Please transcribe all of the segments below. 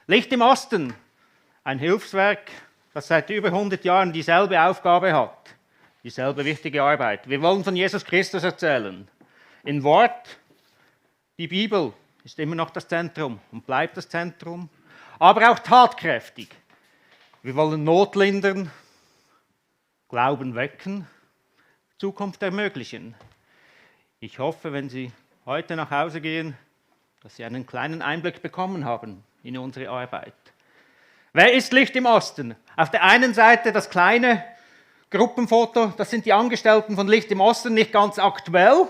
Licht im Osten, ein Hilfswerk, das seit über 100 Jahren dieselbe Aufgabe hat, dieselbe wichtige Arbeit. Wir wollen von Jesus Christus erzählen. In Wort, die Bibel ist immer noch das Zentrum und bleibt das Zentrum, aber auch tatkräftig. Wir wollen Not lindern, Glauben wecken, Zukunft ermöglichen. Ich hoffe, wenn Sie heute nach Hause gehen, dass Sie einen kleinen Einblick bekommen haben in unsere Arbeit. Wer ist Licht im Osten? Auf der einen Seite das kleine Gruppenfoto, das sind die Angestellten von Licht im Osten, nicht ganz aktuell.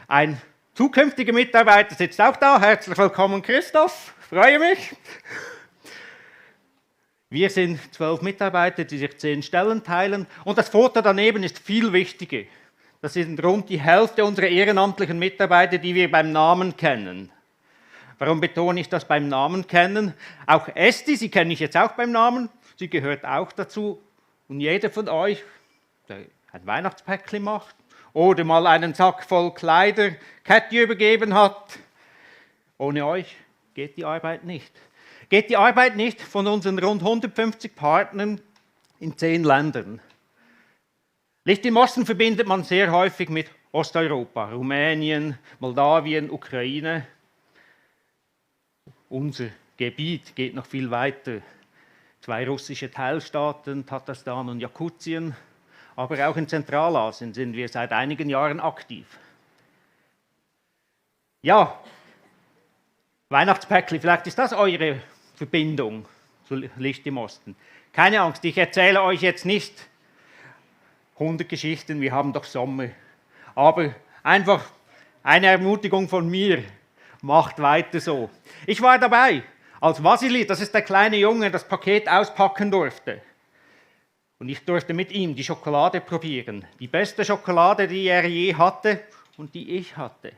Ein zukünftiger Mitarbeiter sitzt auch da. Herzlich willkommen, Christoph. Freue mich. Wir sind 12 Mitarbeiter, die sich 10 Stellen teilen. Und das Foto daneben ist viel wichtiger. Das sind rund die Hälfte unserer ehrenamtlichen Mitarbeiter, die wir beim Namen kennen. Warum betone ich das beim Namen kennen? Auch Esti, sie kenne ich jetzt auch beim Namen, sie gehört auch dazu. Und jeder von euch, der ein Weihnachtspäckchen macht oder mal einen Sack voll Kleider Katja übergeben hat, ohne euch geht die Arbeit nicht. Geht die Arbeit nicht von unseren rund 150 Partnern in 10 Ländern. Licht im Osten verbindet man sehr häufig mit Osteuropa, Rumänien, Moldawien, Ukraine. Unser Gebiet geht noch viel weiter. 2 russische Teilstaaten, Tatarstan und Jakutien, aber auch in Zentralasien sind wir seit einigen Jahren aktiv. Ja, Weihnachtspäckli, vielleicht ist das eure Verbindung zu Licht im Osten. Keine Angst, ich erzähle euch jetzt nicht 100 Geschichten, wir haben doch Sommer. Aber einfach eine Ermutigung von mir, macht weiter so. Ich war dabei, als Vasili, das ist der kleine Junge, das Paket auspacken durfte. Und ich durfte mit ihm die Schokolade probieren. Die beste Schokolade, die er je hatte und die ich hatte.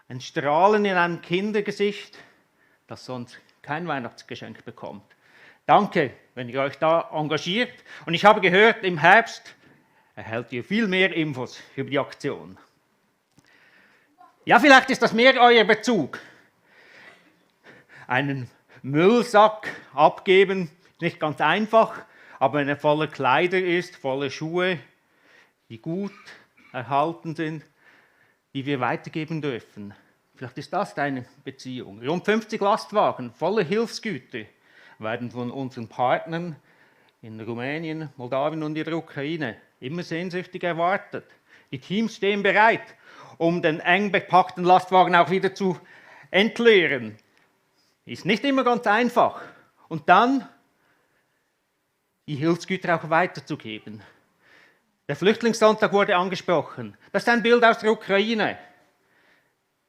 Ein Strahlen in einem Kindergesicht, das sonst kein Weihnachtsgeschenk bekommt. Danke, wenn ihr euch da engagiert. Und ich habe gehört, im Herbst erhält ihr viel mehr Infos über die Aktion. Ja, vielleicht ist das mehr euer Bezug. Einen Müllsack abgeben, ist nicht ganz einfach, aber wenn er voller Kleider ist, voller Schuhe, die gut erhalten sind, die wir weitergeben dürfen. Vielleicht ist das deine Beziehung. Rund 50 Lastwagen voller Hilfsgüter werden von unseren Partnern in Rumänien, Moldawien und in der Ukraine immer sehnsüchtig erwartet. Die Teams stehen bereit, um den eng bepackten Lastwagen auch wieder zu entleeren. Ist nicht immer ganz einfach. Und dann die Hilfsgüter auch weiterzugeben. Der Flüchtlingssonntag wurde angesprochen. Das ist ein Bild aus der Ukraine.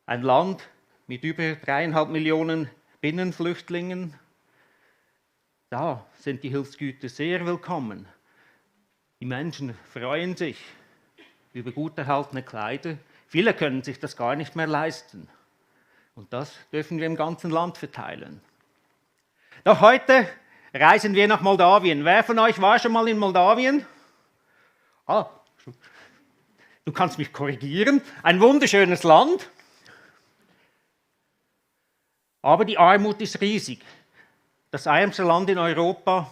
Ein Land mit über 3,5 Millionen Binnenflüchtlingen. Da sind die Hilfsgüter sehr willkommen. Die Menschen freuen sich über gut erhaltene Kleider. Viele können sich das gar nicht mehr leisten. Und das dürfen wir im ganzen Land verteilen. Doch heute reisen wir nach Moldawien. Wer von euch war schon mal in Moldawien? Ah, du kannst mich korrigieren. Ein wunderschönes Land. Aber die Armut ist riesig. Das ärmste Land in Europa,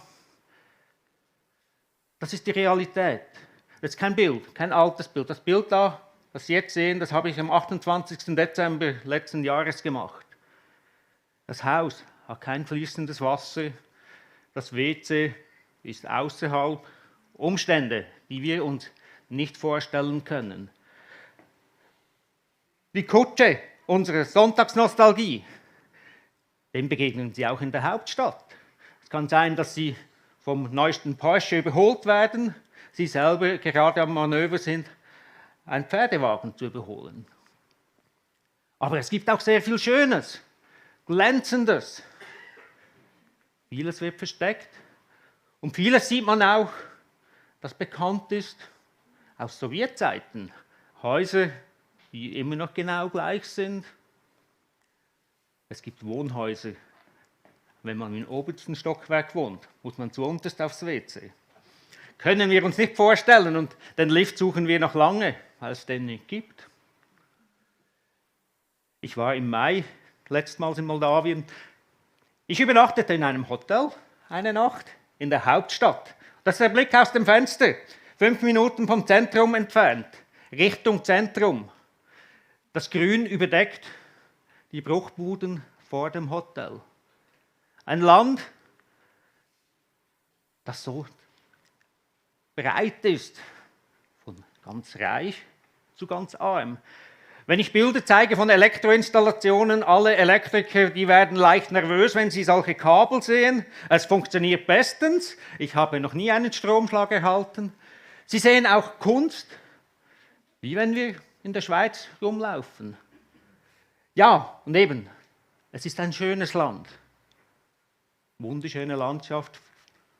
das ist die Realität. Das ist kein Bild, kein altes Bild. Das Bild da, das Sie jetzt sehen, das habe ich am 28. Dezember letzten Jahres gemacht. Das Haus hat kein fließendes Wasser, das WC ist außerhalb. Umstände, die wir uns nicht vorstellen können. Die Kutsche, unsere Sonntagsnostalgie, dem begegnen Sie auch in der Hauptstadt. Es kann sein, dass Sie vom neuesten Porsche überholt werden, Sie selber gerade am Manöver sind, einen Pferdewagen zu überholen. Aber es gibt auch sehr viel Schönes, Glänzendes. Vieles wird versteckt und vieles sieht man auch, das bekannt ist aus Sowjetzeiten. Häuser, die immer noch genau gleich sind. Es gibt Wohnhäuser. Wenn man im obersten Stockwerk wohnt, muss man zuunterst aufs WC. Können wir uns nicht vorstellen und den Lift suchen wir noch lange, weil es den nicht gibt. Ich war im Mai letztmals in Moldawien. Ich übernachtete in einem Hotel eine Nacht in der Hauptstadt. Das ist der Blick aus dem Fenster, 5 Minuten vom Zentrum entfernt, Richtung Zentrum. Das Grün überdeckt die Bruchbuden vor dem Hotel. Ein Land, das so breit ist, von ganz reich zu ganz arm. Wenn ich Bilder zeige von Elektroinstallationen, alle Elektriker, die werden leicht nervös, wenn sie solche Kabel sehen. Es funktioniert bestens. Ich habe noch nie einen Stromschlag erhalten. Sie sehen auch Kunst, wie wenn wir in der Schweiz rumlaufen. Ja, und eben, es ist ein schönes Land. Wunderschöne Landschaft,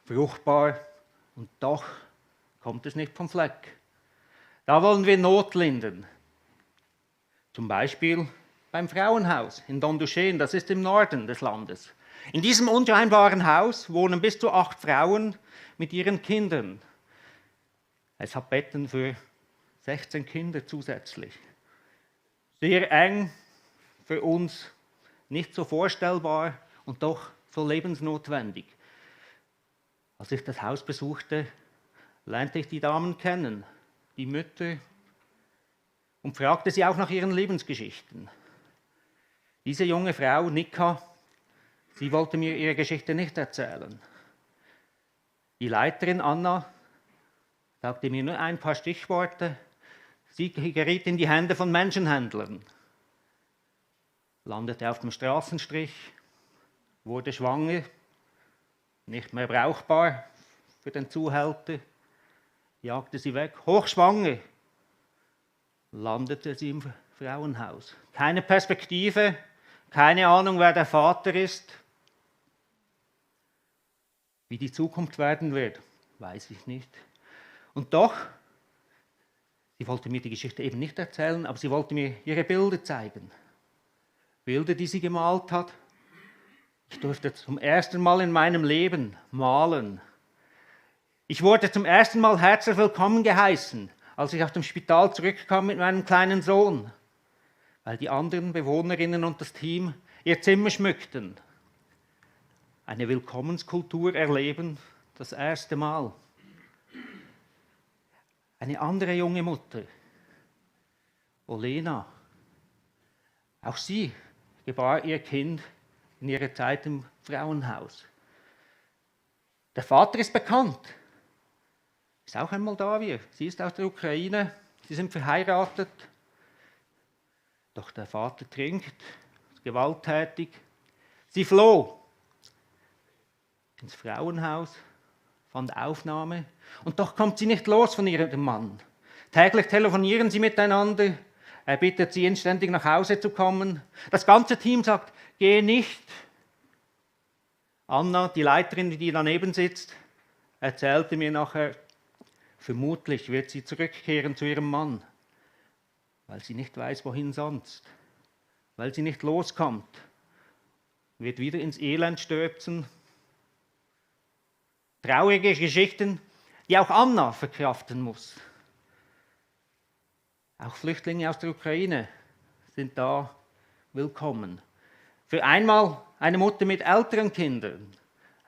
fruchtbar, und doch kommt es nicht vom Fleck. Da wollen wir Not lindern. Zum Beispiel beim Frauenhaus in Donduchen, das ist im Norden des Landes. In diesem unscheinbaren Haus wohnen bis zu 8 Frauen mit ihren Kindern. Es hat Betten für 16 Kinder zusätzlich. Sehr eng, für uns nicht so vorstellbar und doch so lebensnotwendig. Als ich das Haus besuchte, lernte ich die Damen kennen, die Mütter, und fragte sie auch nach ihren Lebensgeschichten. Diese junge Frau, Nika, sie wollte mir ihre Geschichte nicht erzählen. Die Leiterin Anna sagte mir nur ein paar Stichworte. Sie geriet in die Hände von Menschenhändlern, landete auf dem Straßenstrich, wurde schwanger, nicht mehr brauchbar für den Zuhälter, jagte sie weg, hochschwanger, landete sie im Frauenhaus. Keine Perspektive, keine Ahnung, wer der Vater ist. Wie die Zukunft werden wird, weiß ich nicht. Und doch, sie wollte mir die Geschichte eben nicht erzählen, aber sie wollte mir ihre Bilder zeigen. Bilder, die sie gemalt hat. Ich durfte zum ersten Mal in meinem Leben malen. Ich wurde zum ersten Mal herzlich willkommen geheißen, als ich aus dem Spital zurückkam mit meinem kleinen Sohn, weil die anderen Bewohnerinnen und das Team ihr Zimmer schmückten. Eine Willkommenskultur erleben, das erste Mal. Eine andere junge Mutter, Olena, auch sie gebar ihr Kind in ihrer Zeit im Frauenhaus. Der Vater ist bekannt. Ist auch ein Moldawier. Sie ist aus der Ukraine. Sie sind verheiratet. Doch der Vater trinkt, ist gewalttätig. Sie floh ins Frauenhaus, fand Aufnahme. Und doch kommt sie nicht los von ihrem Mann. Täglich telefonieren sie miteinander. Er bittet sie inständig nach Hause zu kommen. Das ganze Team sagt, geh nicht. Anna, die Leiterin, die daneben sitzt, erzählte mir nachher, vermutlich wird sie zurückkehren zu ihrem Mann, weil sie nicht weiß, wohin sonst, weil sie nicht loskommt, wird wieder ins Elend stürzen. Traurige Geschichten, die auch Anna verkraften muss. Auch Flüchtlinge aus der Ukraine sind da willkommen. Für einmal eine Mutter mit älteren Kindern,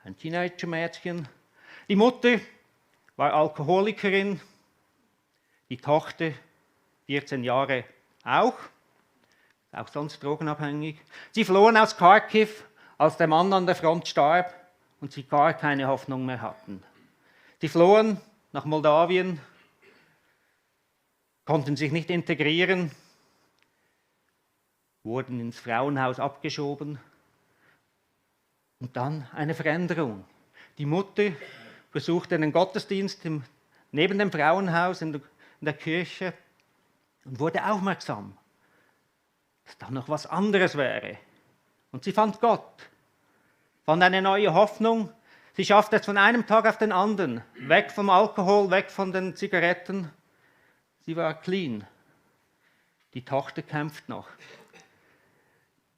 ein Teenager-Mädchen. Die Mutter war Alkoholikerin, die Tochter 14 Jahre auch sonst drogenabhängig. Sie flohen aus Kharkiv, als der Mann an der Front starb und sie gar keine Hoffnung mehr hatten. Sie flohen nach Moldawien, konnten sich nicht integrieren, wurden ins Frauenhaus abgeschoben und dann eine Veränderung. Die Mutter besuchte einen Gottesdienst neben dem Frauenhaus in der Kirche und wurde aufmerksam, dass da noch was anderes wäre. Und sie fand Gott, fand eine neue Hoffnung. Sie schaffte es von einem Tag auf den anderen, weg vom Alkohol, weg von den Zigaretten. Sie war clean. Die Tochter kämpft noch.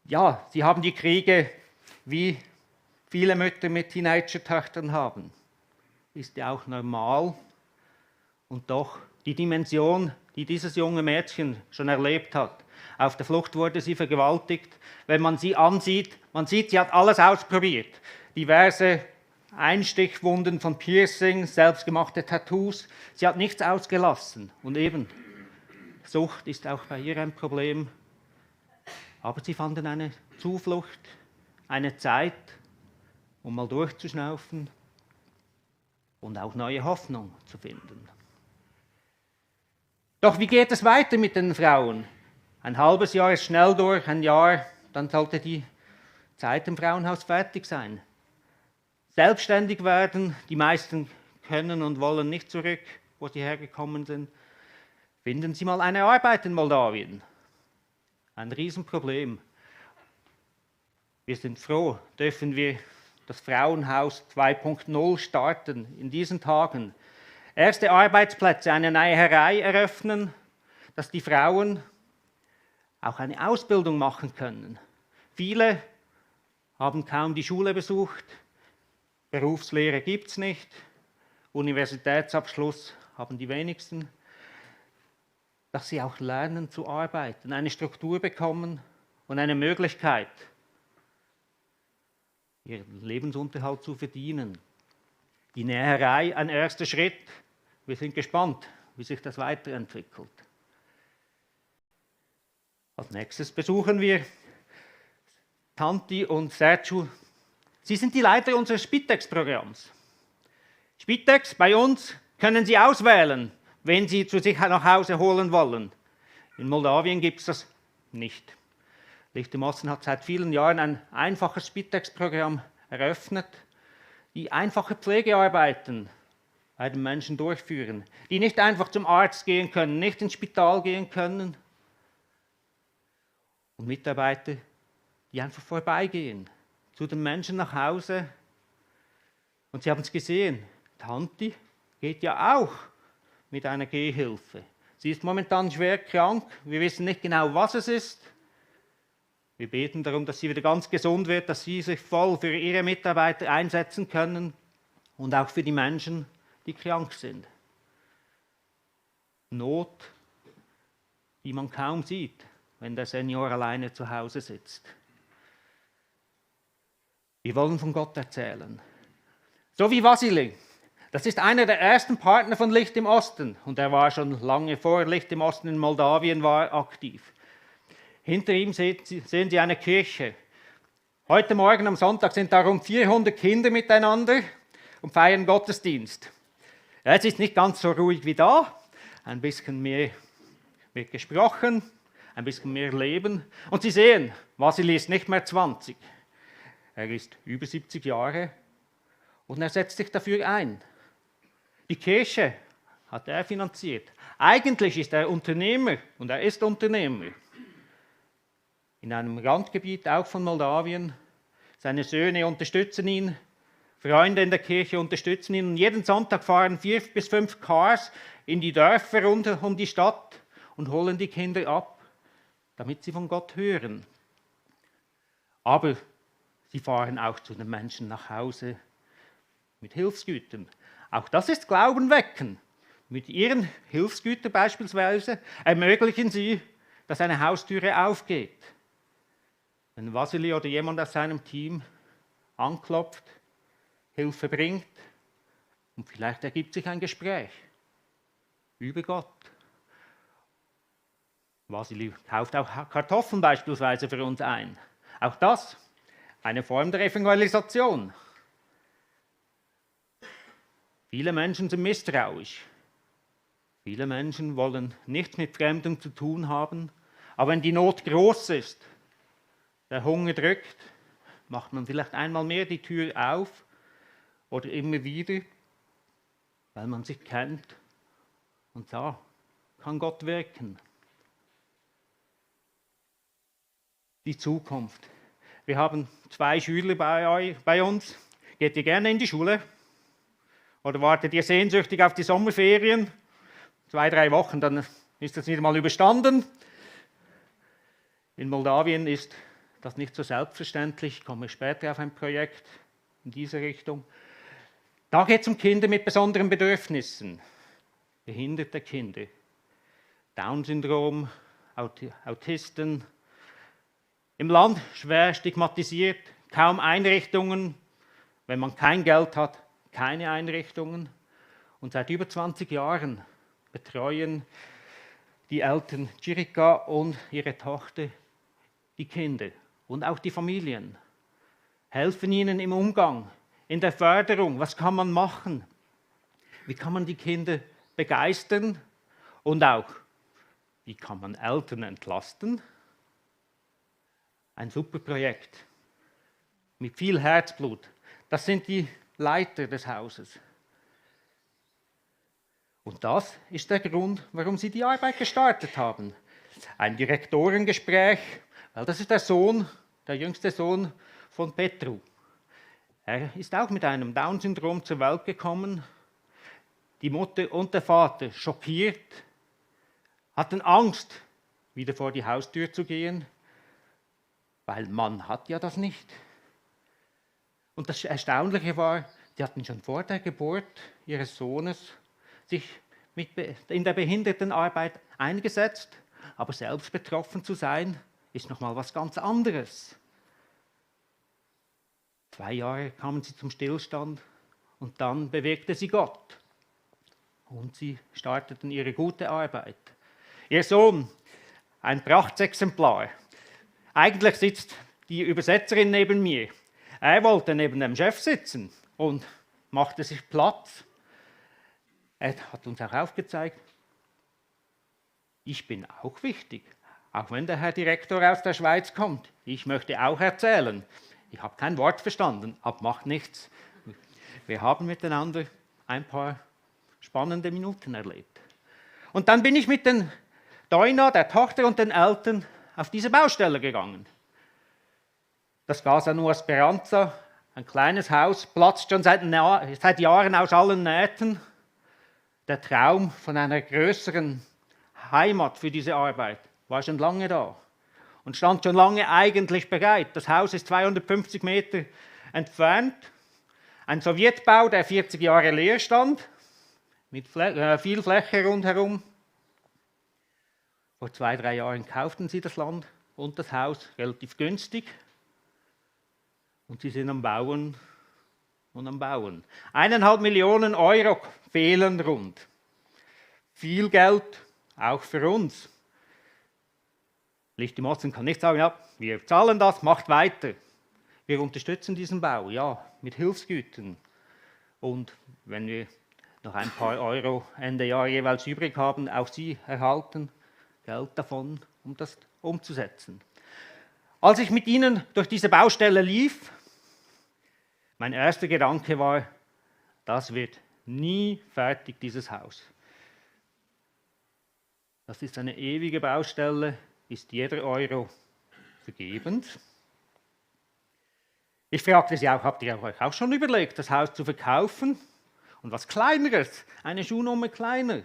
Ja, sie haben die Kriege, wie viele Mütter mit Teenager-Töchtern haben. Ist ja auch normal. Und doch, die Dimension, die dieses junge Mädchen schon erlebt hat, auf der Flucht wurde sie vergewaltigt. Wenn man sie ansieht, man sieht, sie hat alles ausprobiert. Diverse Einstichwunden von Piercings, selbstgemachte Tattoos. Sie hat nichts ausgelassen. Und eben, Sucht ist auch bei ihr ein Problem. Aber sie fanden eine Zuflucht, eine Zeit, um mal durchzuschnaufen und auch neue Hoffnung zu finden. Doch wie geht es weiter mit den Frauen? Ein halbes Jahr ist schnell durch, ein Jahr, dann sollte die Zeit im Frauenhaus fertig sein. Selbstständig werden, die meisten können und wollen nicht zurück, wo sie hergekommen sind. Finden Sie mal eine Arbeit in Moldawien. Ein Riesenproblem. Wir sind froh, dürfen wir das Frauenhaus 2.0 starten in diesen Tagen. Erste Arbeitsplätze, eine Näherei eröffnen, dass die Frauen auch eine Ausbildung machen können. Viele haben kaum die Schule besucht, Berufslehre gibt es nicht, Universitätsabschluss haben die wenigsten. Dass sie auch lernen zu arbeiten, eine Struktur bekommen und eine Möglichkeit, ihren Lebensunterhalt zu verdienen. Die Näherei, ein erster Schritt. Wir sind gespannt, wie sich das weiterentwickelt. Als nächstes besuchen wir Tanti und Sergio. Sie sind die Leiter unseres Spitex-Programms. Spitex, bei uns können Sie auswählen, wenn Sie zu sich nach Hause holen wollen. In Moldawien gibt es das nicht. Licht im Osten hat seit vielen Jahren ein einfaches Spitex-Programm eröffnet, die einfache Pflegearbeiten bei den Menschen durchführen, die nicht einfach zum Arzt gehen können, nicht ins Spital gehen können. Und Mitarbeiter, die einfach vorbeigehen, zu den Menschen nach Hause. Und Sie haben es gesehen, Tanti geht ja auch mit einer Gehhilfe. Sie ist momentan schwer krank. Wir wissen nicht genau, was es ist. Wir beten darum, dass sie wieder ganz gesund wird, dass sie sich voll für ihre Mitarbeiter einsetzen können und auch für die Menschen, die krank sind. Not, die man kaum sieht, wenn der Senior alleine zu Hause sitzt. Wir wollen von Gott erzählen. So wie Vasili. Das ist einer der ersten Partner von Licht im Osten und er war schon lange vor Licht im Osten in Moldawien war aktiv. Hinter ihm sehen Sie eine Kirche. Heute Morgen am Sonntag sind da rund 400 Kinder miteinander und feiern Gottesdienst. Ja, es ist nicht ganz so ruhig wie da, ein bisschen mehr wird gesprochen, ein bisschen mehr Leben. Und Sie sehen, Vasili ist nicht mehr 20, er ist über 70 Jahre und er setzt sich dafür ein. Die Kirche hat er finanziert. Eigentlich ist er Unternehmer und er ist Unternehmer. In einem Randgebiet auch von Moldawien. Seine Söhne unterstützen ihn, Freunde in der Kirche unterstützen ihn. Und jeden Sonntag fahren 4 bis 5 Cars in die Dörfer rund um die Stadt und holen die Kinder ab, damit sie von Gott hören. Aber sie fahren auch zu den Menschen nach Hause mit Hilfsgütern. Auch das ist Glauben wecken. Mit ihren Hilfsgütern beispielsweise ermöglichen sie, dass eine Haustüre aufgeht. Wenn Vasili oder jemand aus seinem Team anklopft, Hilfe bringt und vielleicht ergibt sich ein Gespräch über Gott. Vasili kauft auch Kartoffeln beispielsweise für uns ein. Auch das eine Form der Evangelisation. Viele Menschen sind misstrauisch. Viele Menschen wollen nichts mit Fremdem zu tun haben. Aber wenn die Not groß ist, der Hunger drückt, macht man vielleicht einmal mehr die Tür auf oder immer wieder, weil man sich kennt. Und da kann Gott wirken. Die Zukunft. Wir haben 2 Schüler bei uns. Geht ihr gerne in die Schule? Oder wartet ihr sehnsüchtig auf die Sommerferien? 2, 3 Wochen, dann ist das nicht mal überstanden. In Moldawien ist das nicht so selbstverständlich. Ich komme später auf ein Projekt in diese Richtung. Da geht es um Kinder mit besonderen Bedürfnissen. behinderte Kinder. Down-Syndrom, Autisten. Im Land schwer stigmatisiert, kaum Einrichtungen. Wenn man kein Geld hat, keine Einrichtungen. Und seit über 20 Jahren betreuen die Eltern Chirika und ihre Tochter die Kinder und auch die Familien. Helfen ihnen im Umgang, in der Förderung. Was kann man machen? Wie kann man die Kinder begeistern? Und auch, wie kann man Eltern entlasten? Ein super Projekt mit viel Herzblut. Das sind die Leiter des Hauses. Und das ist der Grund, warum sie die Arbeit gestartet haben. Ein Direktorengespräch, weil das ist der jüngste Sohn von Petru. Er ist auch mit einem Down-Syndrom zur Welt gekommen. Die Mutter und der Vater schockiert, hatten Angst, wieder vor die Haustür zu gehen, weil man hat ja das nicht. Und das Erstaunliche war, die hatten schon vor der Geburt ihres Sohnes sich in der Behindertenarbeit eingesetzt, aber selbst betroffen zu sein, ist nochmal was ganz anderes. 2 Jahre kamen sie zum Stillstand und dann bewegte sie Gott. Und sie starteten ihre gute Arbeit. Ihr Sohn, ein Prachtexemplar. Eigentlich sitzt die Übersetzerin neben mir. Er wollte neben dem Chef sitzen und machte sich Platz. Er hat uns auch aufgezeigt, ich bin auch wichtig, auch wenn der Herr Direktor aus der Schweiz kommt. Ich möchte auch erzählen. Ich habe kein Wort verstanden, aber macht nichts. Wir haben miteinander ein paar spannende Minuten erlebt. Und dann bin ich mit den Doina, der Tochter und den Eltern auf diese Baustelle gegangen. Das Casa Nuova Speranza, ein kleines Haus, platzt schon seit Jahren aus allen Nähten. Der Traum von einer größeren Heimat für diese Arbeit war schon lange da und stand schon lange eigentlich bereit. Das Haus ist 250 Meter entfernt. Ein Sowjetbau, der 40 Jahre leer stand, mit viel Fläche rundherum. Vor 2-3 Jahren kauften sie das Land und das Haus relativ günstig. Und sie sind am Bauen und am Bauen. 1,5 Millionen Euro fehlen rund. Viel Geld, auch für uns. Licht im Osten kann nicht sagen, ja, wir zahlen das, macht weiter. Wir unterstützen diesen Bau, ja, mit Hilfsgütern. Und wenn wir noch ein paar Euro Ende Jahr jeweils übrig haben, auch Sie erhalten Geld davon, um das umzusetzen. Als ich mit Ihnen durch diese Baustelle lief, mein erster Gedanke war, das wird nie fertig, dieses Haus. Das ist eine ewige Baustelle, ist jeder Euro vergebens. Ich fragte sie auch, habt ihr euch auch schon überlegt, das Haus zu verkaufen? Und was Kleineres, eine Schuhnummer kleiner.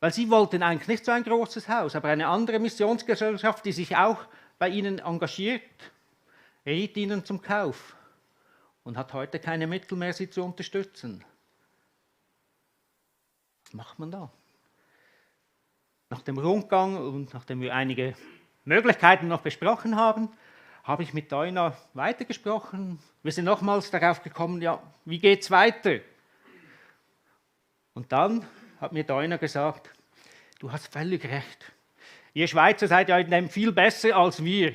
Weil sie wollten eigentlich nicht so ein großes Haus, aber eine andere Missionsgesellschaft, die sich auch bei ihnen engagiert, riet ihnen zum Kauf und hat heute keine Mittel mehr, sie zu unterstützen. Was macht man da? Nach dem Rundgang und nachdem wir einige Möglichkeiten noch besprochen haben, habe ich mit Doina weitergesprochen. Wir sind nochmals darauf gekommen, ja, wie geht es weiter? Und dann hat mir Doina gesagt, du hast völlig recht. Ihr Schweizer seid ja in dem viel besser als wir.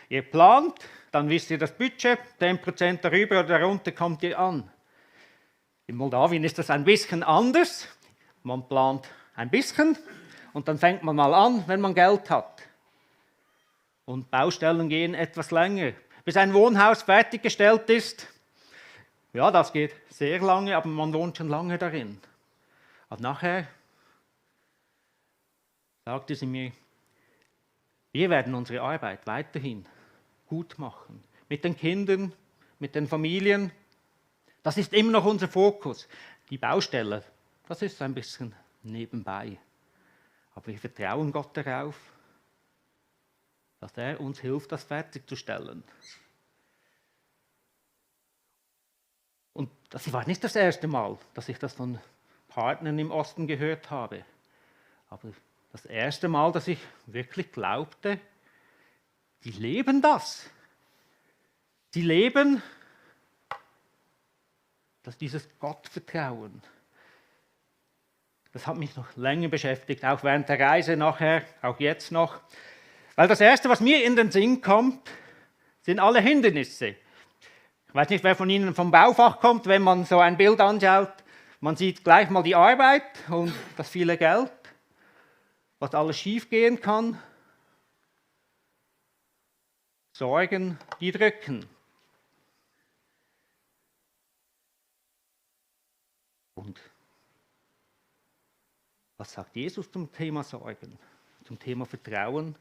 Ihr plant, dann wisst ihr das Budget, 10% darüber oder darunter kommt ihr an. In Moldawien ist das ein bisschen anders. Man plant ein bisschen und dann fängt man mal an, wenn man Geld hat. Und Baustellen gehen etwas länger. Bis ein Wohnhaus fertiggestellt ist, ja, das geht sehr lange, aber man wohnt schon lange darin. Und nachher sagte sie mir, wir werden unsere Arbeit weiterhin gut machen. Mit den Kindern, mit den Familien. Das ist immer noch unser Fokus. Die Baustelle, das ist ein bisschen nebenbei. Aber wir vertrauen Gott darauf, dass er uns hilft, das fertigzustellen. Und das war nicht das erste Mal, dass ich das von Partnern im Osten gehört habe. Aber das erste Mal, dass ich wirklich glaubte, die leben das. Die leben dieses Gottvertrauen. Das hat mich noch länger beschäftigt, auch während der Reise nachher, auch jetzt noch. Weil das Erste, was mir in den Sinn kommt, sind alle Hindernisse. Ich weiß nicht, wer von Ihnen vom Baufach kommt, wenn man so ein Bild anschaut. Man sieht gleich mal die Arbeit und das viele Geld, was alles schiefgehen kann. Sorgen, die drücken. Und was sagt Jesus zum Thema Sorgen, zum Thema Vertrauen?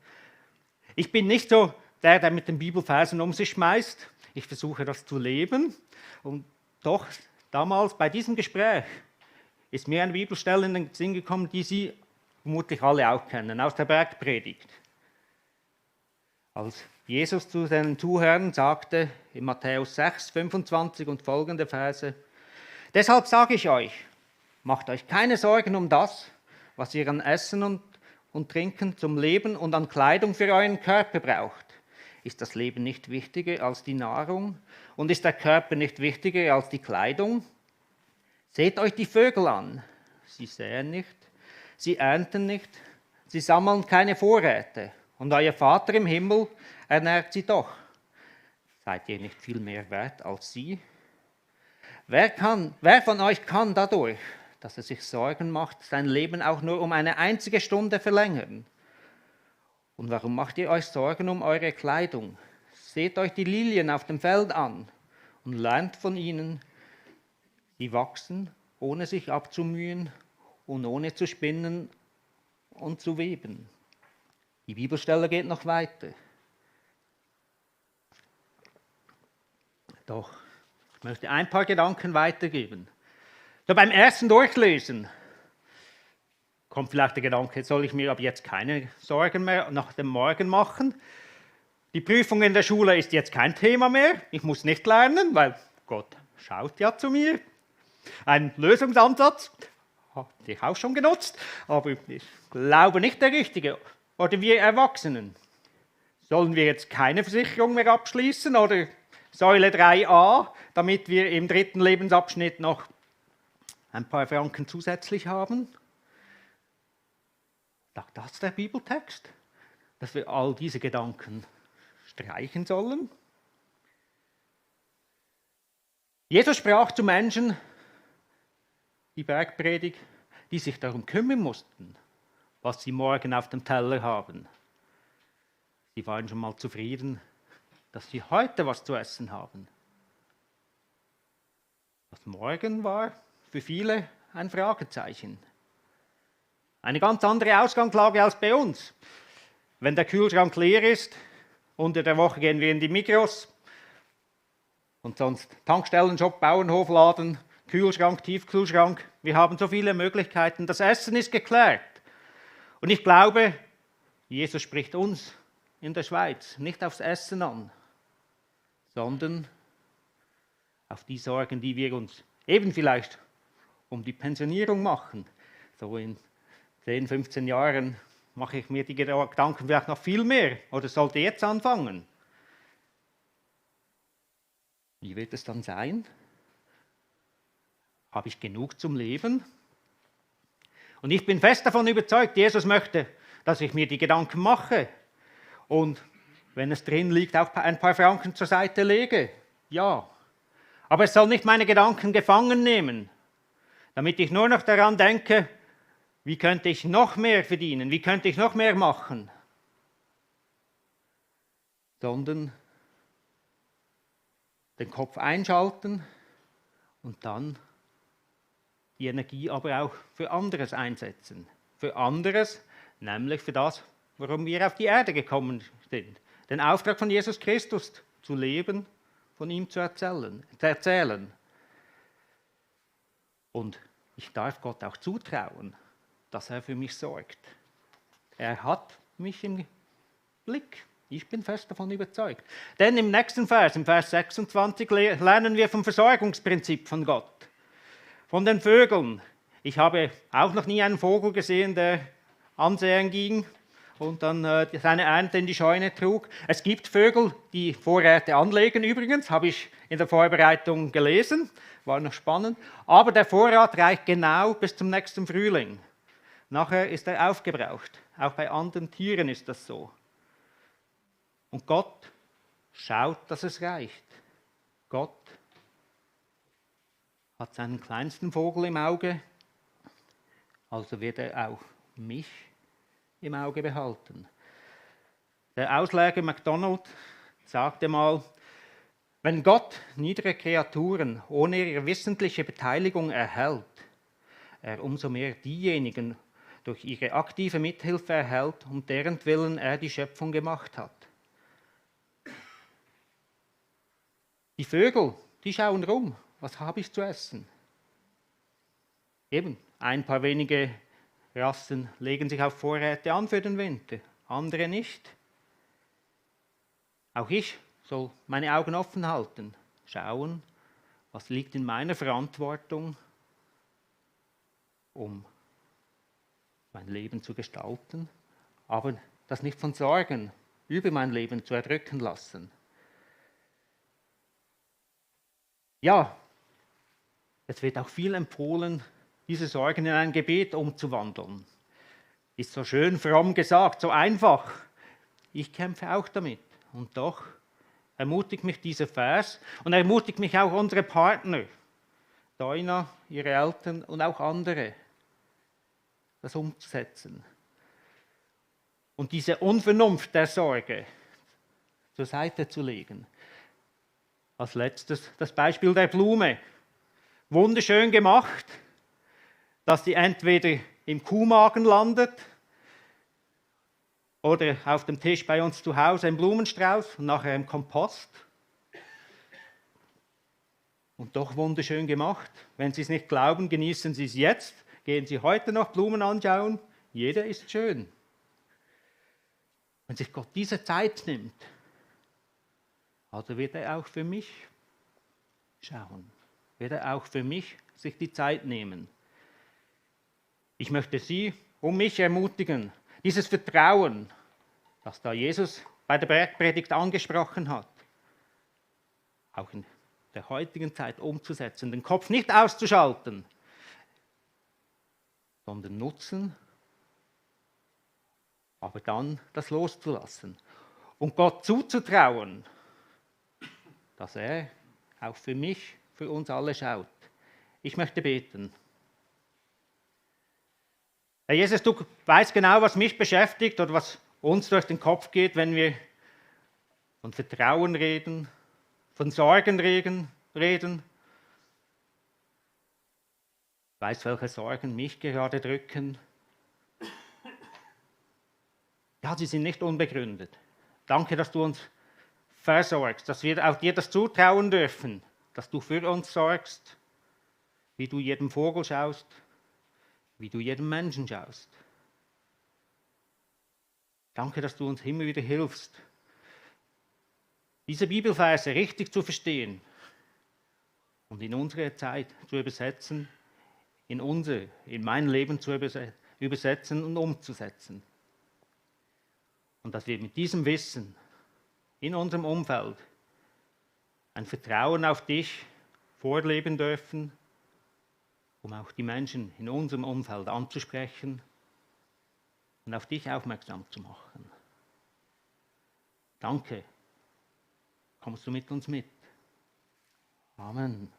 Ich bin nicht so der mit den Bibelversen um sich schmeißt. Ich versuche das zu leben. Und doch, damals bei diesem Gespräch ist mir eine Bibelstelle in den Sinn gekommen, die Sie vermutlich alle auch kennen, aus der Bergpredigt. Als Jesus zu seinen Zuhörern sagte, in Matthäus 6, 25 und folgende Verse, deshalb sage ich euch, macht euch keine Sorgen um das, was ihr an Essen und Trinken zum Leben und an Kleidung für euren Körper braucht. Ist das Leben nicht wichtiger als die Nahrung? Und ist der Körper nicht wichtiger als die Kleidung? Seht euch die Vögel an. Sie säen nicht, sie ernten nicht, sie sammeln keine Vorräte. Und euer Vater im Himmel ernährt sie doch. Seid ihr nicht viel mehr wert als sie? Wer von euch kann dadurch, dass er sich Sorgen macht, sein Leben auch nur um eine einzige Stunde verlängern? Und warum macht ihr euch Sorgen um eure Kleidung? Seht euch die Lilien auf dem Feld an und lernt von ihnen. Sie wachsen, ohne sich abzumühen und ohne zu spinnen und zu weben. Die Bibelstelle geht noch weiter. Doch, ich möchte ein paar Gedanken weitergeben. So beim ersten Durchlesen kommt vielleicht der Gedanke, soll ich mir ab jetzt keine Sorgen mehr nach dem Morgen machen? Die Prüfung in der Schule ist jetzt kein Thema mehr. Ich muss nicht lernen, weil Gott schaut ja zu mir. Ein Lösungsansatz, habe ich auch schon genutzt, aber ich glaube nicht der richtige. Oder wir Erwachsenen. Sollen wir jetzt keine Versicherung mehr abschließen oder Säule 3a, damit wir im 3. Lebensabschnitt noch ein paar Franken zusätzlich haben? Sagt das der Bibeltext, dass wir all diese Gedanken streichen sollen? Jesus sprach zu Menschen, die Bergpredigt, die sich darum kümmern mussten, was sie morgen auf dem Teller haben. Sie waren schon mal zufrieden, dass sie heute was zu essen haben. Was morgen war für viele ein Fragezeichen. Eine ganz andere Ausgangslage als bei uns. Wenn der Kühlschrank leer ist, unter der Woche gehen wir in die Migros und sonst Tankstellen, Shop, Bauernhof, Laden, Kühlschrank, Tiefkühlschrank. Wir haben so viele Möglichkeiten. Das Essen ist geklärt. Und ich glaube, Jesus spricht uns in der Schweiz nicht aufs Essen an, sondern auf die Sorgen, die wir uns eben vielleicht um die Pensionierung machen. So in 10, 15 Jahren mache ich mir die Gedanken vielleicht noch viel mehr oder sollte jetzt anfangen. Wie wird es dann sein? Habe ich genug zum Leben? Und ich bin fest davon überzeugt, Jesus möchte, dass ich mir die Gedanken mache. Und wenn es drin liegt, auch ein paar Franken zur Seite lege. Ja. Aber es soll nicht meine Gedanken gefangen nehmen, damit ich nur noch daran denke, wie könnte ich noch mehr verdienen, wie könnte ich noch mehr machen. Sondern den Kopf einschalten und dann die Energie aber auch für anderes einsetzen. Für anderes, nämlich für das, warum wir auf die Erde gekommen sind. Den Auftrag von Jesus Christus zu leben, von ihm zu erzählen. Und ich darf Gott auch zutrauen, dass er für mich sorgt. Er hat mich im Blick. Ich bin fest davon überzeugt. Denn im nächsten Vers, im Vers 26, lernen wir vom Versorgungsprinzip von Gott. Von den Vögeln. Ich habe auch noch nie einen Vogel gesehen, der ansäen ging und dann seine Ernte in die Scheune trug. Es gibt Vögel, die Vorräte anlegen übrigens, habe ich in der Vorbereitung gelesen, war noch spannend. Aber der Vorrat reicht genau bis zum nächsten Frühling. Nachher ist er aufgebraucht. Auch bei anderen Tieren ist das so. Und Gott schaut, dass es reicht. Gott hat seinen kleinsten Vogel im Auge, also wird er auch mich im Auge behalten. Der Ausleger MacDonald sagte mal, wenn Gott niedere Kreaturen ohne ihre wissentliche Beteiligung erhält, er umso mehr diejenigen durch ihre aktive Mithilfe erhält, um deren Willen er die Schöpfung gemacht hat. Die Vögel, die schauen rum, was habe ich zu essen? Eben, ein paar wenige Rassen legen sich auf Vorräte an für den Winter, andere nicht. Auch ich soll meine Augen offen halten, schauen, was liegt in meiner Verantwortung, um mein Leben zu gestalten, aber das nicht von Sorgen über mein Leben zu erdrücken lassen. Ja, es wird auch viel empfohlen, diese Sorgen in ein Gebet umzuwandeln. Ist so schön fromm gesagt, so einfach. Ich kämpfe auch damit. Und doch ermutigt mich dieser Vers und ermutigt mich auch unsere Partner, Doina, ihre Eltern und auch andere, das umzusetzen. Und diese Unvernunft der Sorge zur Seite zu legen. Als letztes das Beispiel der Blume. Wunderschön gemacht, dass die entweder im Kuhmagen landet oder auf dem Tisch bei uns zu Hause im Blumenstrauß und nachher im Kompost. Und doch wunderschön gemacht. Wenn Sie es nicht glauben, genießen Sie es jetzt. Gehen Sie heute noch Blumen anschauen. Jeder ist schön. Wenn sich Gott diese Zeit nimmt, also wird er auch für mich schauen. Wird er auch für mich sich die Zeit nehmen. Ich möchte Sie und mich ermutigen, dieses Vertrauen, das da Jesus bei der Bergpredigt angesprochen hat, auch in der heutigen Zeit umzusetzen, den Kopf nicht auszuschalten, sondern nutzen, aber dann das loszulassen und Gott zuzutrauen, dass er auch für mich, für uns alle schaut. Ich möchte beten. Herr Jesus, du weißt genau, was mich beschäftigt oder was uns durch den Kopf geht, wenn wir von Vertrauen reden, von Sorgen reden. Ich weiß, welche Sorgen mich gerade drücken. Ja, sie sind nicht unbegründet. Danke, dass du uns versorgst, dass wir auch dir das zutrauen dürfen, dass du für uns sorgst, wie du jedem Vogel schaust, wie du jedem Menschen schaust. Danke, dass du uns immer wieder hilfst, diese Bibelverse richtig zu verstehen und in unsere Zeit zu übersetzen, in mein Leben zu übersetzen und umzusetzen. Und dass wir mit diesem Wissen in unserem Umfeld ein Vertrauen auf dich vorleben dürfen, um auch die Menschen in unserem Umfeld anzusprechen und auf dich aufmerksam zu machen. Danke. Kommst du mit uns mit? Amen.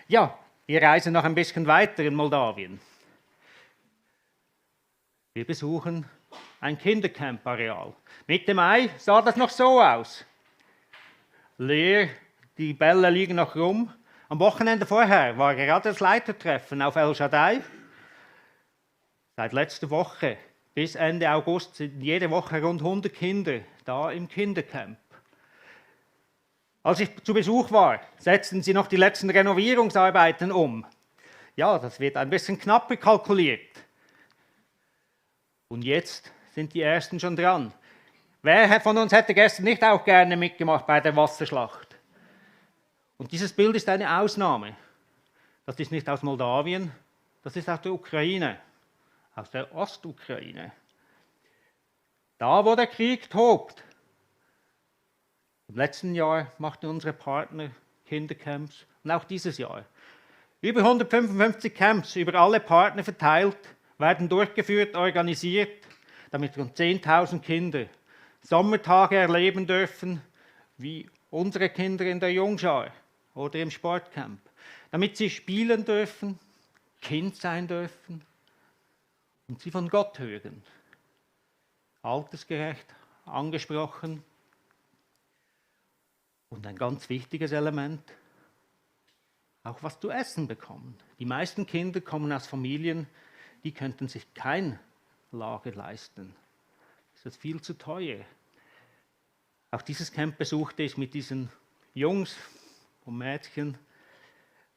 Ja, wir reisen noch ein bisschen weiter in Moldawien. Wir besuchen ein Kindercamp-Areal. Mitte Mai sah das noch so aus. Leer, die Bälle liegen noch rum. Am Wochenende vorher war gerade das Leitertreffen auf El Shaddai. Seit letzter Woche bis Ende August sind jede Woche rund 100 Kinder da im Kindercamp. Als ich zu Besuch war, setzten sie noch die letzten Renovierungsarbeiten um. Ja, das wird ein bisschen knapper kalkuliert. Und jetzt sind die Ersten schon dran. Wer von uns hätte gestern nicht auch gerne mitgemacht bei der Wasserschlacht? Und dieses Bild ist eine Ausnahme. Das ist nicht aus Moldawien, das ist aus der Ukraine, aus der Ostukraine. Da, wo der Krieg tobt. Im letzten Jahr machten unsere Partner Kindercamps und auch dieses Jahr. Über 155 Camps über alle Partner verteilt werden durchgeführt, organisiert, damit rund 10.000 Kinder Sommertage erleben dürfen, wie unsere Kinder in der Jungschar oder im Sportcamp. Damit sie spielen dürfen, Kind sein dürfen und sie von Gott hören. Altersgerecht angesprochen. Und ein ganz wichtiges Element, auch was zu essen bekommen. Die meisten Kinder kommen aus Familien, die könnten sich kein Lager leisten. Das ist viel zu teuer. Auch dieses Camp besuchte ich mit diesen Jungs und Mädchen.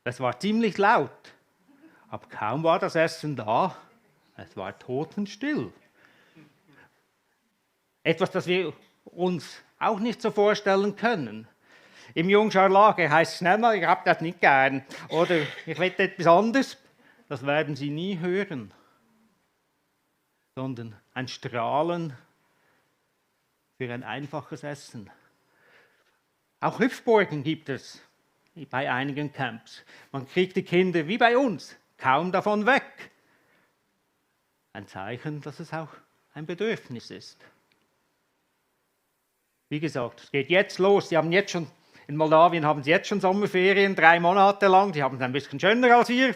Es war ziemlich laut, aber kaum war das Essen da, es war totenstill. Etwas, das wir uns auch nicht so vorstellen können. Im Jungschar Lager heißt es schnell mal, ich habe das nicht gern. Oder ich will etwas anderes. Das werden Sie nie hören. Sondern ein Strahlen für ein einfaches Essen. Auch Hüpfburgen gibt es bei einigen Camps. Man kriegt die Kinder wie bei uns kaum davon weg. Ein Zeichen, dass es auch ein Bedürfnis ist. Wie gesagt, es geht jetzt los. In Moldawien haben sie jetzt schon Sommerferien, 3 Monate lang. Die haben es ein bisschen schöner als hier.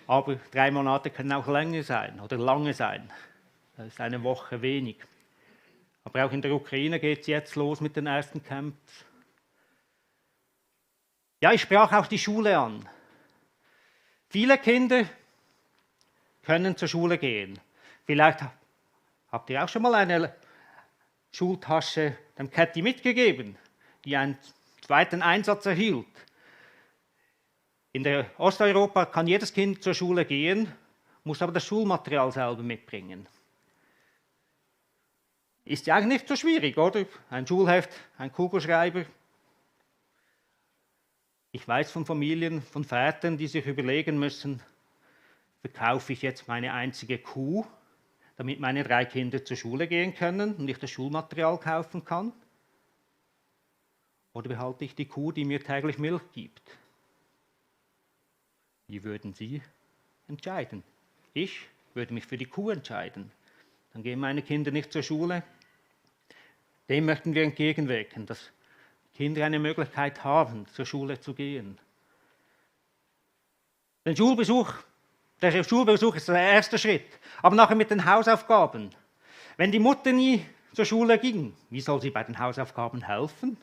Aber 3 Monate können auch länger sein oder lange sein. Das ist eine Woche wenig. Aber auch in der Ukraine geht es jetzt los mit den ersten Camps. Ja, ich sprach auch die Schule an. Viele Kinder können zur Schule gehen. Vielleicht habt ihr auch schon mal eine Schultasche dem Käthi mitgegeben, die einen zweiten Einsatz erhielt. In der Osteuropa kann jedes Kind zur Schule gehen, muss aber das Schulmaterial selber mitbringen. Ist ja eigentlich nicht so schwierig, oder? Ein Schulheft, ein Kugelschreiber. Ich weiß von Familien, von Vätern, die sich überlegen müssen, verkaufe ich jetzt meine einzige Kuh, damit meine 3 Kinder zur Schule gehen können und ich das Schulmaterial kaufen kann? Oder behalte ich die Kuh, die mir täglich Milch gibt? Wie würden Sie entscheiden? Ich würde mich für die Kuh entscheiden. Dann gehen meine Kinder nicht zur Schule. Dem möchten wir entgegenwirken, dass Kinder eine Möglichkeit haben, zur Schule zu gehen. Der Schulbesuch ist der erste Schritt. Aber nachher mit den Hausaufgaben. Wenn die Mutter nie zur Schule ging, wie soll sie bei den Hausaufgaben helfen?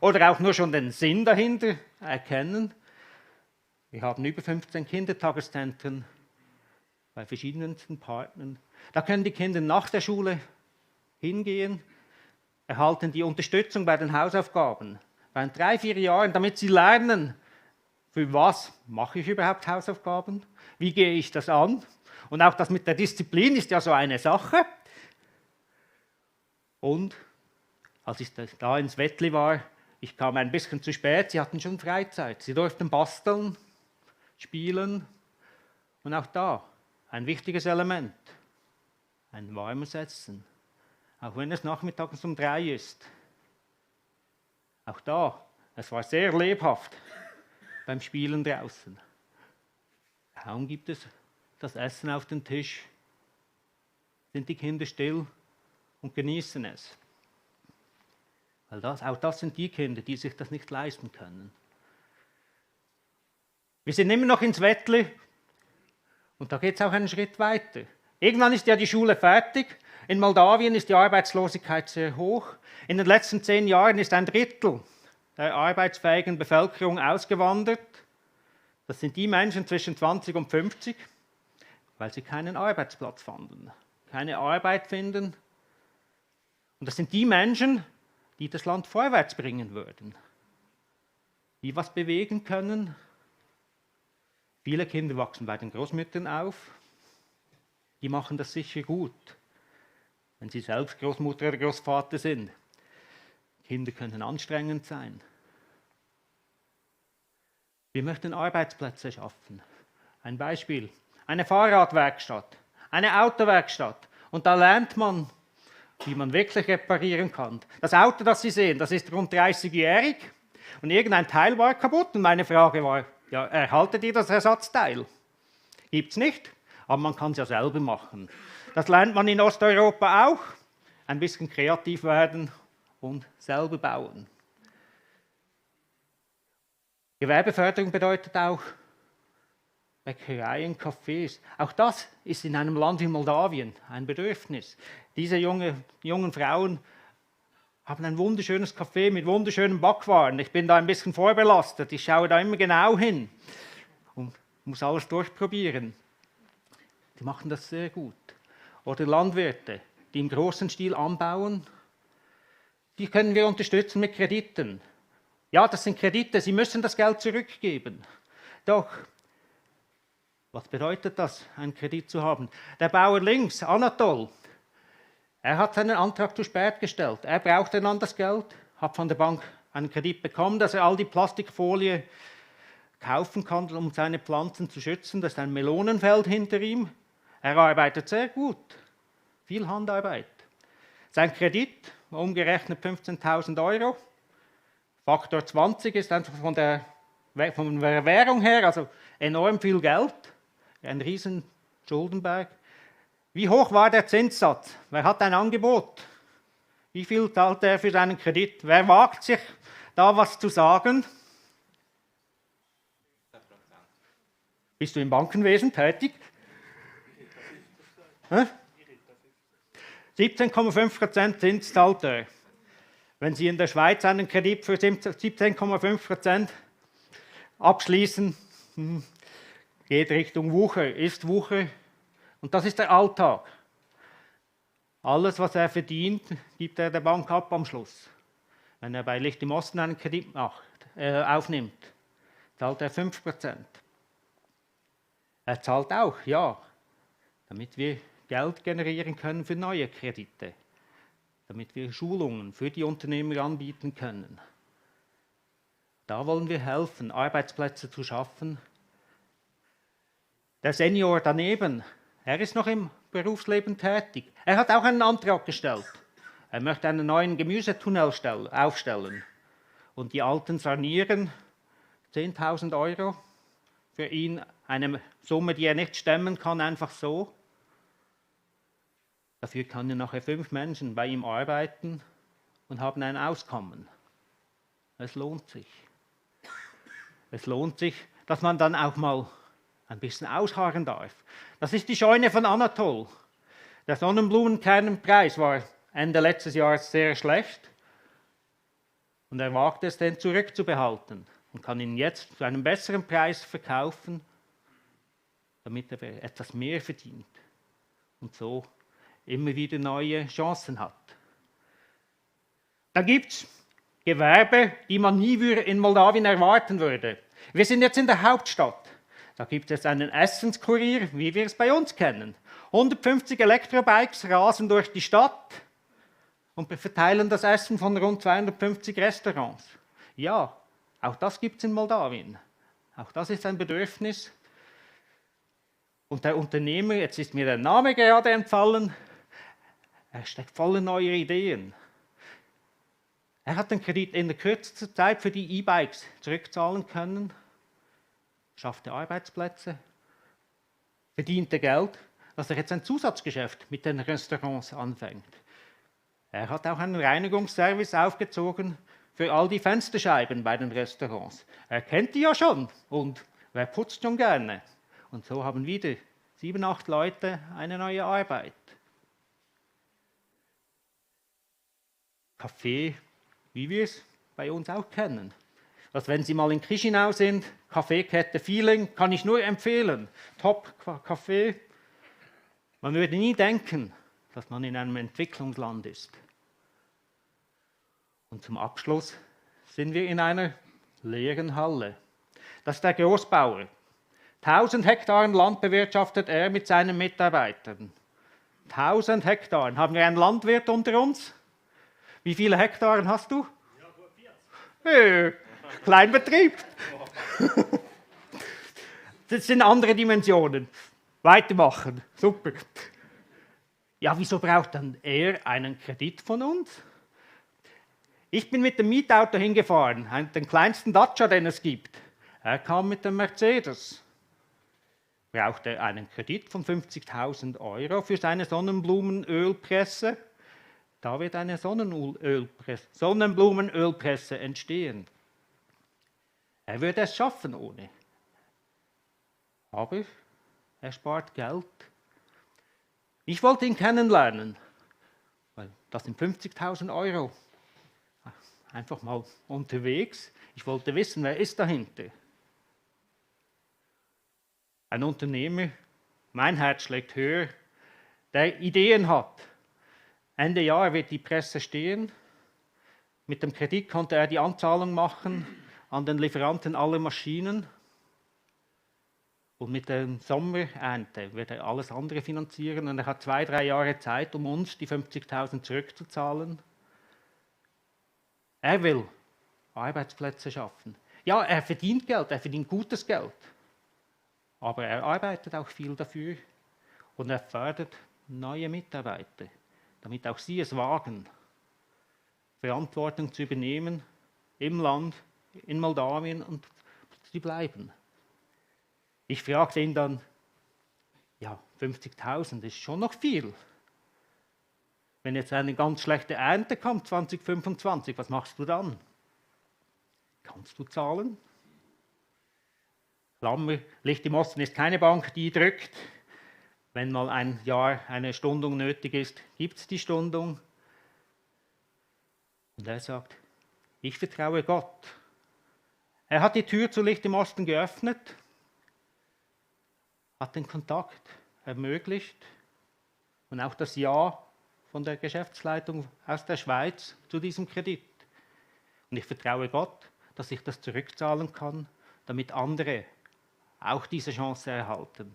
Oder auch nur schon den Sinn dahinter erkennen? Wir haben über 15 Kindertageszentren bei verschiedensten Partnern. Da können die Kinder nach der Schule hingehen, erhalten die Unterstützung bei den Hausaufgaben. Bei 3-4 Jahren, damit sie lernen, für was mache ich überhaupt Hausaufgaben? Wie gehe ich das an? Und auch das mit der Disziplin ist ja so eine Sache. Und als ich da ins Wettli war, ich kam ein bisschen zu spät, sie hatten schon Freizeit. Sie durften basteln, spielen. Und auch da ein wichtiges Element, ein warmes Essen. Auch wenn es nachmittags um 3 ist. Auch da, es war sehr lebhaft beim Spielen draußen. Kaum gibt es das Essen auf den Tisch, sind die Kinder still und genießen es. Weil auch das sind die Kinder, die sich das nicht leisten können. Wir sind immer noch ins Wettli und da geht es auch einen Schritt weiter. Irgendwann ist ja die Schule fertig. In Moldawien ist die Arbeitslosigkeit sehr hoch. In den letzten 10 Jahren ist 1/3 der arbeitsfähigen Bevölkerung ausgewandert. Das sind die Menschen zwischen 20 und 50, weil sie keinen Arbeitsplatz fanden, keine Arbeit finden. Und das sind die Menschen, die das Land vorwärts bringen würden, die was bewegen können. Viele Kinder wachsen bei den Großmüttern auf. Die machen das sicher gut, wenn sie selbst Großmutter oder Großvater sind. Kinder können anstrengend sein. Wir möchten Arbeitsplätze schaffen. Ein Beispiel, eine Fahrradwerkstatt, eine Autowerkstatt. Und da lernt man, wie man wirklich reparieren kann. Das Auto, das Sie sehen, das ist rund 30-jährig und irgendein Teil war kaputt. Und meine Frage war, ja, erhaltet ihr das Ersatzteil? Gibt es nicht, aber man kann es ja selber machen. Das lernt man in Osteuropa auch. Ein bisschen kreativ werden und selber bauen. Gewerbeförderung bedeutet auch Bäckereien, Cafés. Auch das ist in einem Land wie Moldawien ein Bedürfnis. Diese jungen Frauen haben ein wunderschönes Café mit wunderschönen Backwaren. Ich bin da ein bisschen vorbelastet. Ich schaue da immer genau hin und muss alles durchprobieren. Die machen das sehr gut. Oder Landwirte, die im großen Stil anbauen, die können wir unterstützen mit Krediten. Ja, das sind Kredite, Sie müssen das Geld zurückgeben. Doch, was bedeutet das, einen Kredit zu haben? Der Bauer links, Anatol, er hat seinen Antrag zu spät gestellt. Er brauchte dann das Geld, hat von der Bank einen Kredit bekommen, dass er all die Plastikfolie kaufen kann, um seine Pflanzen zu schützen. Das ist ein Melonenfeld hinter ihm. Er arbeitet sehr gut, viel Handarbeit. Sein Kredit, umgerechnet 15.000 €. Faktor 20 ist einfach von der Währung her, also enorm viel Geld, ein riesen Schuldenberg. Wie hoch war der Zinssatz? Wer hat ein Angebot? Wie viel zahlt er für seinen Kredit? Wer wagt sich, da was zu sagen? Bist du im Bankenwesen tätig? 17,5% Zins zahlt er. Wenn Sie in der Schweiz einen Kredit für 17,5% abschließen, geht Richtung Wucher, ist Wucher. Und das ist der Alltag. Alles, was er verdient, gibt er der Bank ab am Schluss. Wenn er bei Licht im Osten einen Kredit aufnimmt, zahlt er 5%. Er zahlt auch, ja, damit wir Geld generieren können für neue Kredite, damit wir Schulungen für die Unternehmer anbieten können. Da wollen wir helfen, Arbeitsplätze zu schaffen. Der Senior daneben, er ist noch im Berufsleben tätig. Er hat auch einen Antrag gestellt. Er möchte einen neuen Gemüsetunnel aufstellen und die alten sanieren. 10.000 € für ihn, eine Summe, die er nicht stemmen kann, einfach so. Dafür können nachher 5 Menschen bei ihm arbeiten und haben ein Auskommen. Es lohnt sich. Es lohnt sich, dass man dann auch mal ein bisschen ausharren darf. Das ist die Scheune von Anatol. Der Sonnenblumenkernpreis war Ende letztes Jahres sehr schlecht und er wagt es, den zurückzubehalten und kann ihn jetzt zu einem besseren Preis verkaufen, damit er etwas mehr verdient und so immer wieder neue Chancen hat. Da gibt es Gewerbe, die man nie in Moldawien erwarten würde. Wir sind jetzt in der Hauptstadt. Da gibt es einen Essenskurier, wie wir es bei uns kennen. 150 Elektrobikes rasen durch die Stadt und verteilen das Essen von rund 250 Restaurants. Ja, auch das gibt es in Moldawien. Auch das ist ein Bedürfnis. Und der Unternehmer, jetzt ist mir der Name gerade entfallen, er steckt voller neuer Ideen. Er hat den Kredit in der kürzesten Zeit für die E-Bikes zurückzahlen können, schaffte Arbeitsplätze, verdiente Geld, dass er jetzt ein Zusatzgeschäft mit den Restaurants anfängt. Er hat auch einen Reinigungsservice aufgezogen für all die Fensterscheiben bei den Restaurants. Er kennt die ja schon und wer putzt schon gerne? Und so haben wieder 7, 8 Leute eine neue Arbeit. Kaffee, wie wir es bei uns auch kennen. Also wenn Sie mal in Chișinău sind, Kaffeekette Feeling, kann ich nur empfehlen. Top Kaffee. Man würde nie denken, dass man in einem Entwicklungsland ist. Und zum Abschluss sind wir in einer leeren Halle. Das ist der Großbauer. 1000 Hektaren Land bewirtschaftet er mit seinen Mitarbeitern. 1000 Hektaren. Haben wir einen Landwirt unter uns? Wie viele Hektaren hast du? Ja, 40. Kleinbetrieb. Das sind andere Dimensionen. Weitermachen. Super. Ja, wieso braucht dann er einen Kredit von uns? Ich bin mit dem Mietauto hingefahren, den kleinsten Dacia, den es gibt. Er kam mit dem Mercedes. Braucht er einen Kredit von 50.000 € für seine Sonnenblumenölpresse? Da wird eine Sonnenblumenölpresse entstehen. Er würde es schaffen ohne. Aber er spart Geld. Ich wollte ihn kennenlernen, weil das sind 50.000 €. Einfach mal unterwegs. Ich wollte wissen, wer ist dahinter. Ein Unternehmer, mein Herz schlägt höher, der Ideen hat. Ende Jahr wird die Presse stehen. Mit dem Kredit konnte er die Anzahlung machen an den Lieferanten aller Maschinen. Und mit der Sommerernte wird er alles andere finanzieren. Und er hat 2-3 Jahre Zeit, um uns die 50.000 zurückzuzahlen. Er will Arbeitsplätze schaffen. Ja, er verdient Geld, er verdient gutes Geld. Aber er arbeitet auch viel dafür und er fördert neue Mitarbeiter, damit auch sie es wagen, Verantwortung zu übernehmen im Land, in Moldawien und zu bleiben. Ich fragte ihn dann, ja, 50.000 ist schon noch viel. Wenn jetzt eine ganz schlechte Ernte kommt, 2025, was machst du dann? Kannst du zahlen? Klammer, Licht im Osten ist keine Bank, die drückt. Wenn mal ein Jahr eine Stundung nötig ist, gibt es die Stundung. Und er sagt, ich vertraue Gott. Er hat die Tür zu Licht im Osten geöffnet, hat den Kontakt ermöglicht und auch das Ja von der Geschäftsleitung aus der Schweiz zu diesem Kredit. Und ich vertraue Gott, dass ich das zurückzahlen kann, damit andere auch diese Chance erhalten.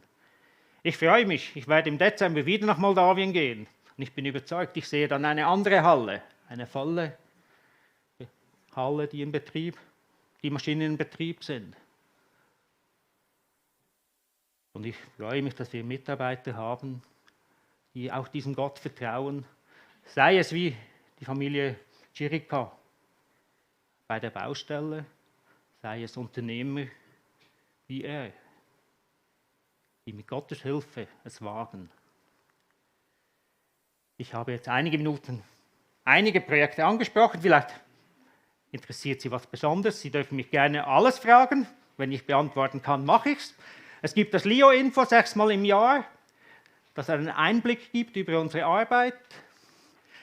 Ich freue mich, ich werde im Dezember wieder nach Moldawien gehen. Und ich bin überzeugt, ich sehe dann eine andere Halle, eine volle Halle, die Maschinen in Betrieb sind. Und ich freue mich, dass wir Mitarbeiter haben, die auch diesem Gott vertrauen, sei es wie die Familie Chirika bei der Baustelle, sei es Unternehmer wie er, die mit Gottes Hilfe es wagen. Ich habe jetzt einige Minuten einige Projekte angesprochen, vielleicht interessiert Sie was Besonderes, Sie dürfen mich gerne alles fragen, wenn ich beantworten kann, mache ich es. Es gibt das LIO-Info 6-mal im Jahr, das einen Einblick gibt über unsere Arbeit.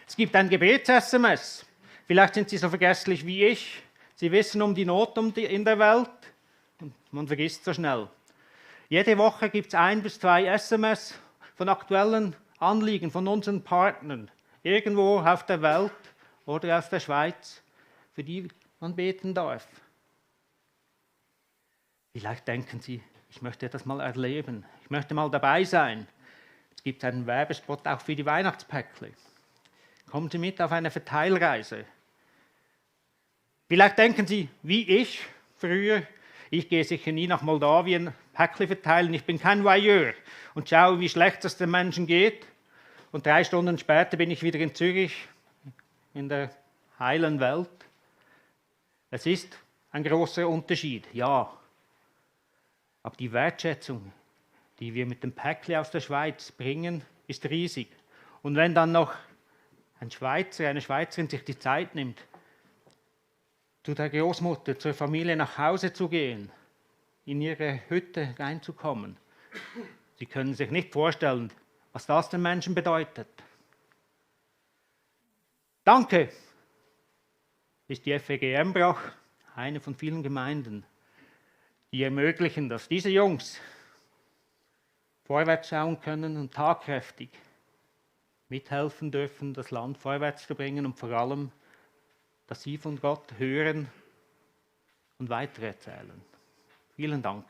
Es gibt ein Gebets-SMS. Vielleicht sind Sie so vergesslich wie ich. Sie wissen um die Not in der Welt und man vergisst so schnell. Jede Woche gibt es 1 bis 2 SMS von aktuellen Anliegen von unseren Partnern, irgendwo auf der Welt oder aus der Schweiz, für die man beten darf. Vielleicht denken Sie, ich möchte das mal erleben, ich möchte mal dabei sein. Es gibt einen Werbespot auch für die Weihnachtspäckle. Kommen Sie mit auf eine Verteilreise. Vielleicht denken Sie, wie ich früher, ich gehe sicher nie nach Moldawien Päckle verteilen, ich bin kein Voyeur und schaue, wie schlecht es den Menschen geht. Und 3 Stunden später bin ich wieder in Zürich, in der heilen Welt. Es ist ein großer Unterschied, ja. Aber die Wertschätzung, die wir mit dem Päckle aus der Schweiz bringen, ist riesig. Und wenn dann noch ein Schweizer, eine Schweizerin sich die Zeit nimmt, zu der Großmutter, zur Familie nach Hause zu gehen, in ihre Hütte reinzukommen, Sie können sich nicht vorstellen, was das den Menschen bedeutet. Danke, ist die FEG Embrach, eine von vielen Gemeinden, die ermöglichen, dass diese Jungs vorwärts schauen können und tatkräftig mithelfen dürfen, das Land vorwärts zu bringen und vor allem, dass sie von Gott hören und weitererzählen. Vielen Dank.